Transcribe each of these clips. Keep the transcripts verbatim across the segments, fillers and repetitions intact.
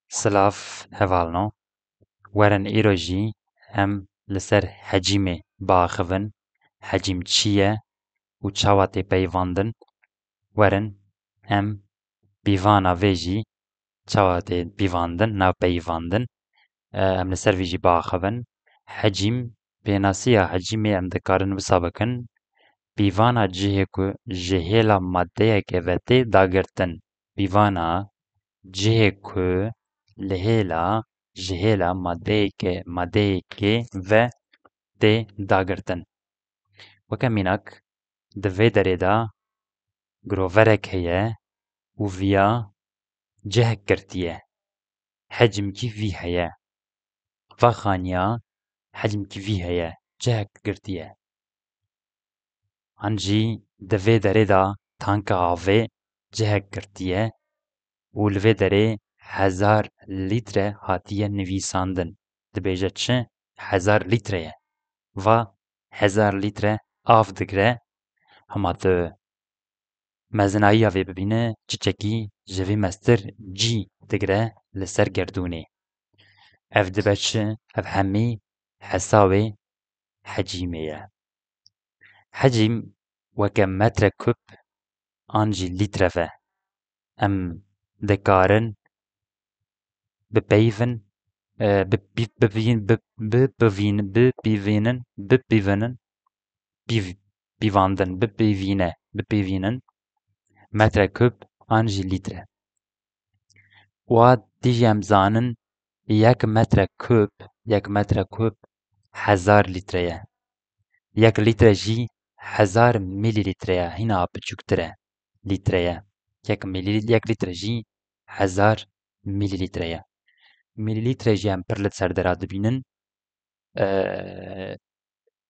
Silav hevalno. Werin îro jî em li ser hecîmê biaxivin. Hecîm çi ye û çawa tê peyivandin? Werin em pîvana vê jî çawa tê pîvandin, nav peyivandin, e, em li ser vî jî biaxivin. Hecîm, pênasiya hecîmê em dikarin wisa bikin. Pîvana cihê ku ji hêla madeyeke ve tê dagirtin. Pîvana cihê ku li hêla, ji hêla madeyeke, madeyekê ve tê dagirtin. Weke mînak, di vê derê de giroverek heye û viya cihek girtiye. Hecmkî vî heye. Va xaniya hecmkî vî heye, cihek girtiye. An jî di vê derê de tanka avê cihek girtiye û li vê derê hezar lître hatiye nivîsandin. Dibêje çi? Hezar lître ye. Va hezar lître av digre, hema tu mezinayiya vê bibîne, çiçekî ji vê mestir cî digre li ser gerdûnê. Ev dibe çi? Ev hemî hesawê hecîmê ye. Hecîm weke metre kub an jî lître ve. Em dikarin bipeyivin, e, bi-, bi-, bivîn-, bi-, bi-, bivîn-, bipîvînin, bipîvinin, pîv-, pîvandin, bipîvîne, bipîvînin, metre kub an jî lître. Wa dijî em zanin, yek metre kub, yek metre kub hezar lître ye. Yek lître jî hezar mîlîlître ye, hîna biçûktir e, lître ye. Yek mîlî-, yek lître jî hezar mîlîlître ye. Mîlîlître jî em pir li ser dera dibînin. Eee,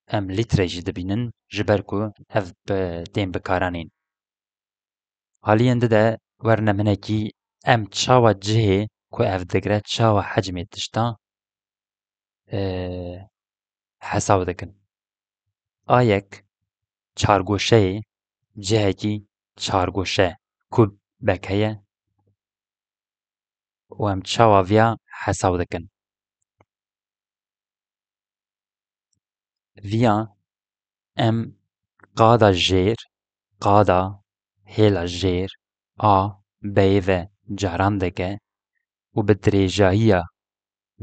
em lître jî dibînin, ji ber ku ev bi, tên bikaranîn. Aliyên di de werine minekî em çawa cihê ku ev digre, çawa hecmê tişta, e, hesab dikin. A yek çargoşeyê, cihekî çargoşe, kubek heye û em çawa viya hesab dikin? Viya em qada jêr, qada hêla jêr a beyê ve caran dike û bi dirêjahiya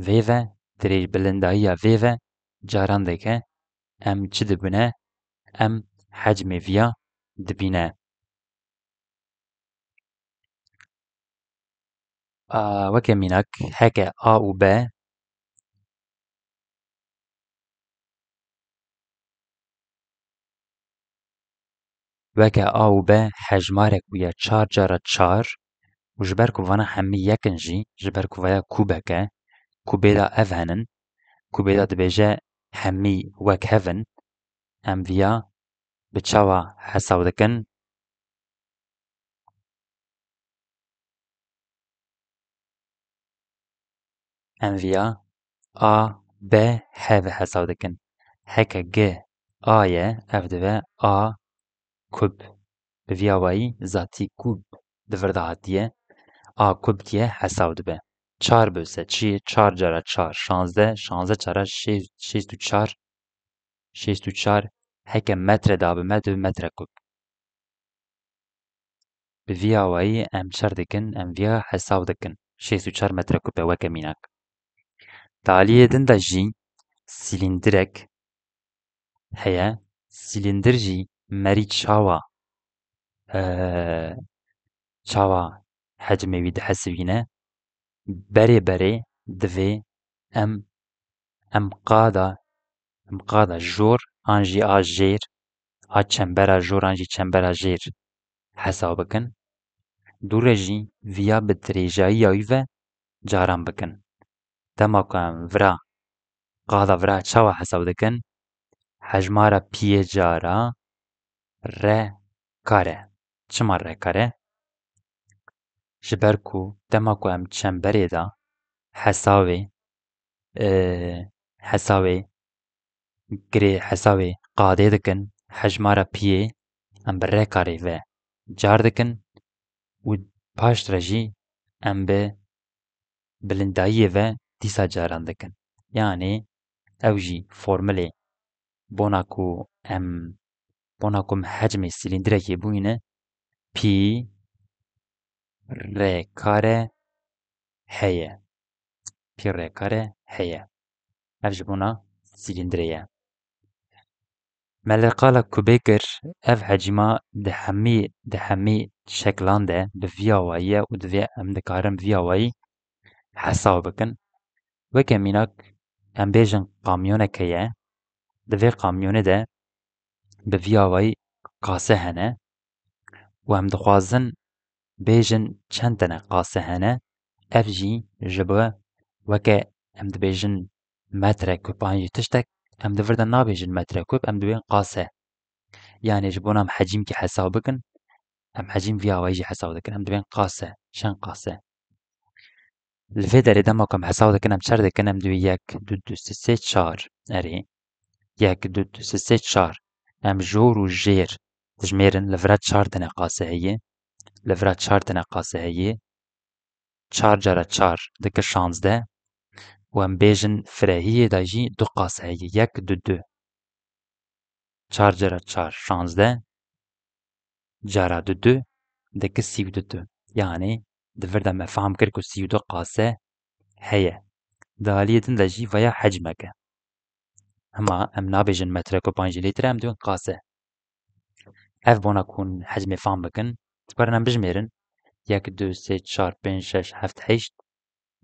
vê ve, dirêj-, bilindahiya vê ve caran dike, em çi dibine? Em hecmê viya dibine. A, weke mînak, heke A û B, weke A û B hejmarek bûye çar cara çar û ji ber ku vana hemî yek in jî, ji ber ku vaya kubek e, kubê de ev henin, kubê de dibêje hemî wek hev in, em viya bi çawa hesab dikin? Em viya A, B, hev hesab dikin. Heke G A ye, ev dibe A kub. Bi viya wayî zatî kub di vir de hatiye. A kub diye hesab dibe. Çar böse çi? Çar cara çar, şazdeh, şazdeh çara şêst, şêst û çar, şêst û çar heke metre da bi me dibe metre kub. Bi vî awayî em çer dikin, em viya hesab dikin. Şêst û çar metre kube weke mînak. Di aliyê din de jî sîlîndirek heye. Sîlîndir jî merî çawa, e, çawa hecmê wî dihesibîne? Berê berê divê em, em qada, em qada jor an jî a jêr, a çembera jor an jî çembera jêr hesab bikin. Dû re jî viya bi dirêjayiya wî ve caran bikin. Dema ku em vira, qada vira çawa hesab dikin? Hejmara piyê cara re kare. Çima re kare? Ji ber ku dema ku em çemberê de hesabê, e, hesabê girê, hesabê qadê dikin, hejmara piyê em bi re karê ve car dikin û paştre jî em bi bilindayiyê ve dîsa caran dikin. Yanî ew jî formulê bona ku em, bona ku em hecmê sîlîndrekê bûyîne, pî r kare heye. Pî r kare heye. Ev ji bona sîlîndrê ye. Me li qala kubê kir, ev hecîma di hemî, di hemî şeklan de bi vî awayî ye û divê em dikarin bi vî awayî hesab bikin. Weke mînak, em bêjin kamyoneke ye, di vê kamyonê de bi vî awayî qase hene û em dixwazin bêjin çend tene qase hene, ev jî ji bo weke em dibêjin metre kub an jî tiştek, em di vir de nabêjin metre kub, em dibên qase. Yanî ji bona em hecîmkî hesab bikin, em hecîm vî awayî jî hesab dikin, em dibên qase, çend qase. Li vê derê dema ku em hesab dikin, em çer dikin, em dibê yek, du, du, sê, sê, çar. Erê, yek, du, du, sê, sê, çar. Em jor û jêr dijmêrin, li vira çar tene qase heye. Li vira çar tene qase heye. Çar cara çar dike şazdeh û em bêjin firehiyê de jî du qase heye, yek, du, du. Çar cara çar şazdeh, cara du, du dike sî û du, du. Yanî di vir de me fehm kir ku sî û du qase heye. Di aliyê din de jî vaya hecmek e. Hema em nabêjin metre kub an jî lître, em dibên qase. Ev bona ku hûn hecmê fam bikin, werin em bijmêrin. Yek, du, sê, çar, pênc, şeş, heft, heşt,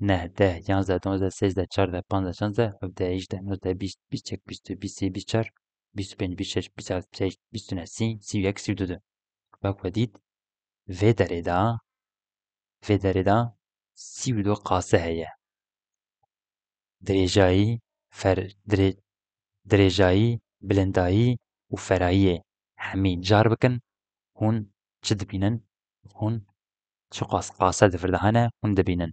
neh, deh, yanzdeh, duwazdeh, sêzdeh, çardeh, panzdeh, şazdeh, hevdeh, hejdeh, nozdeh, bîst, bîst yek, bîst du, bîst sê, bîst çar, bîst pênc, bîst şeş, bîst heft, bîst heşt, bîst neh, sî, sî û yek, sî û du, du. Wek we dît, vê derê de, vê derê de sî û du qase heye. Dirêjayî, fer-, dirê-, dirêjayî, bilindayî û ferayiyê hemî car bikin, hûn çi dibînin? Hûn çiqas qase di vir de hene, hûn dibînin.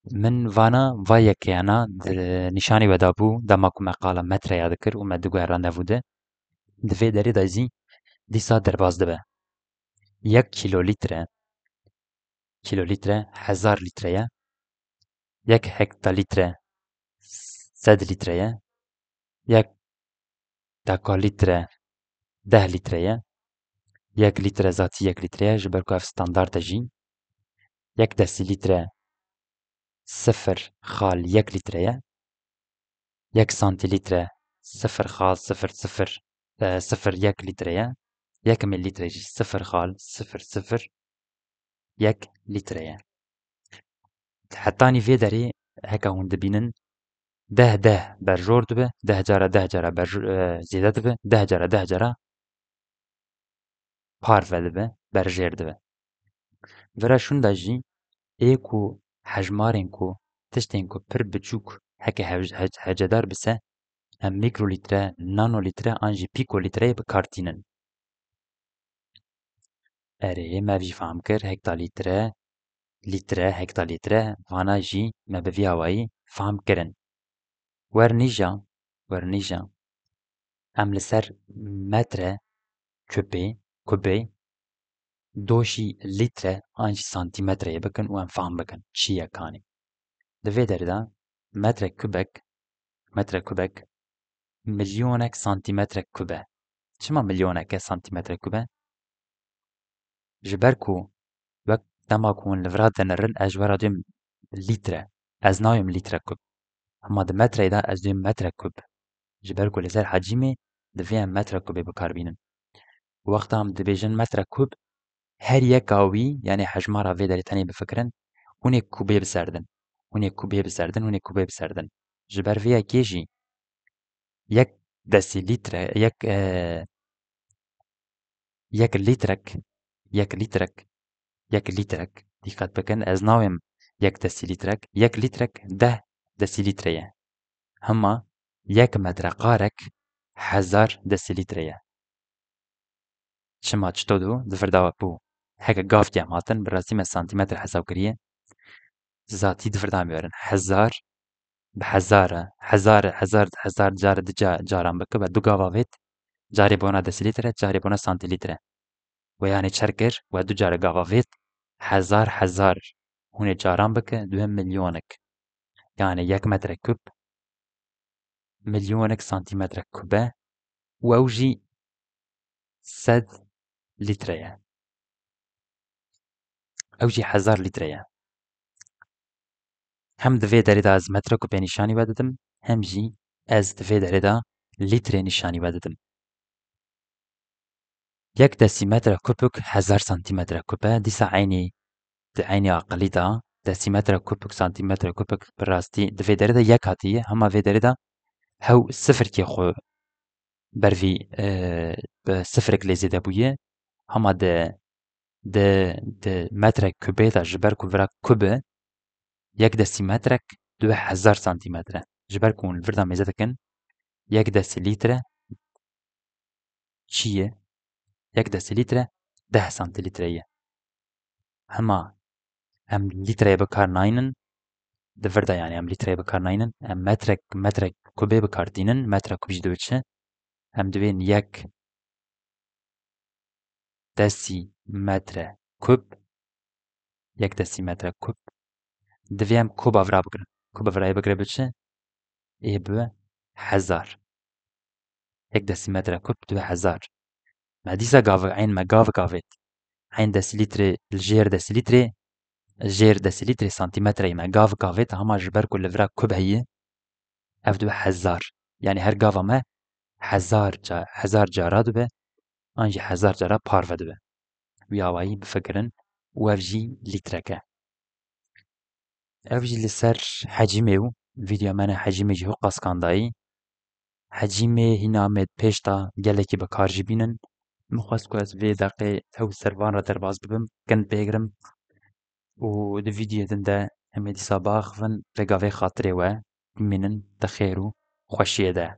Min vana va yekeyana di nîşanî we dabû, dema ku me qala metreya dikir û me digot randevû de, di vê derê de jî dîsa derbas dibe. Yek kîlolître, kîlolître hezar lître ye. Yek hektalître sed lître ye. Yek dekalître deh lître ye. Yek lître zatî yek lître ye, ji ber ku ev standart e jî. Yek desîlître sifir xal yek lître ye. Yek santîlître sifir xal sifir sifir, e, sifir yek lître ye. Yek milîlître jî sifir xal sifir sifir yek lître ye. Hetanî vê derê heke hûn dibînin, deh deh berjor dibe, deh cara deh cara berjo-, e, zêde dibe, deh cara deh cara parve dibe, berjêr dibe. Vira şûnda jî ê ku hejmarên ku, tiştên ku pir biçûk heke hev-, hec-, hecedar bise, em mîkrolître, nanolître an jî pîkolîtreyê bi kar tînin. Erê, me vî fam kir, hektalître, lître, hektalître, vana jî me bi vî awayî fam kirin. Wernîja, wernîja, em li ser metre kubê, kubê, doşî lître an jî santîmetreyê bikin û em fam bikin çi ye kanî. Di vê derê de metre kubek, metre kubek milyonek santîmetre kub e. Çima milyonek e santîmetre kub e? Ji ber ku wek dema ku hûn li vira dinirin, ez ji we re dibêm lître. Ez nayêm lître kub. Hema di metreyê de ez dibêm metre kub. Ji ber ku li ser hecîmê divê em metre kubê bi kar bînin. Wexta em dibêjin metre kub, her yeka wî, yanî hejmara vê derê tenê bifikirin, hûn ê kubê bi ser din. Hûn ê kubê bi ser din, hûn ê kubê bi ser din. Ji ber vê yekê jî yek desîlître, yek, e, yek lîtrek, yek lîtrek, yek lîtrek, dîqet bikin, ez nayêm yek desîlîtrek, yek lîtrek deh desîlître ye. Hema yek metreqarek hezar desîlître ye. Çima, çito dû, di vir de bû. Heke gavkê em hatin, bi rastî me santîmetre hesab kiriye. Zatî di vir de em werin. Hezar, bi hezar e. Hezar, hezar, hezar care di ca-, caran bike, we du gava vêt. Carê bona desîlître, carê bona santîlître. We yanê çer kir, we du care gava vêt. Hezar, hezar. hûn ê caran bike, dibe milyonek. Yani yek metre kub milyonek santimetre kub e û ew jî sed litre ye. Ew jî hezar litre ye. Hem di vê derê de ez metre kubê nîşanî we didim, hem jî ez di vê derê de litrê nîşanî we didim. Yek desîmetre kubik hezar santimetre kub e. Dîsa eynî, di eynî aqilî de desîmetre kubik, santimetre kubik bi rastî di vê derê de yek hatiye, hema vê derê de hew sifirkê xwe ber vî, e, bi sifirek lê zêde bûye. Hema di, di, di metre kubê de, ji ber ku vira kub e, yek desîmetrek dibe hezar santimetre. Ji ber ku hûn li vir de mêze dikin, yek desîlître çi ye? Yek desîlître deh santilître ye. Hema em lîtreyê bi kar naynin, di vir de, yani, em lîtreyê bi kar naynin, em metrek, metrek kubê bi kar tînin, metre kub jî dibe çi? Em dibên yek desîmetre kub, yek desîmetre kub, divê em kuba vira bigirin. Kuba virayê bigire bi çi? Ê bi hezar. Yek desîmetre kub dibe hezar. Me dîsa gav, eyn me gav gavêt. Eyn desîlîtrê li jêr desîlîtrê, jêr desîlîtrê santimetreyê me gav gavêt, hema ji ber ku li vira kub heye, ev dibe hezar. Yani her gava me hezar ca-, hezar cara dibe, an jî hezar cara parve dibe. Wî awayî bifikirin û ev jî lîtrek e. Ev jî li ser hecîmê û vîdyoya me ne hecîmê jî hû qaskandayî. Hecîmê hîna me pêş de gelekî bi kar jî bînin. Min xwest ku ez vê deqê ew ser van re derbas bibim, kin pêgirim û di vîdyoyê din de em ê dîsa biaxivin, vê gavê xatirê we bimînin di xêr û xweşiyê de.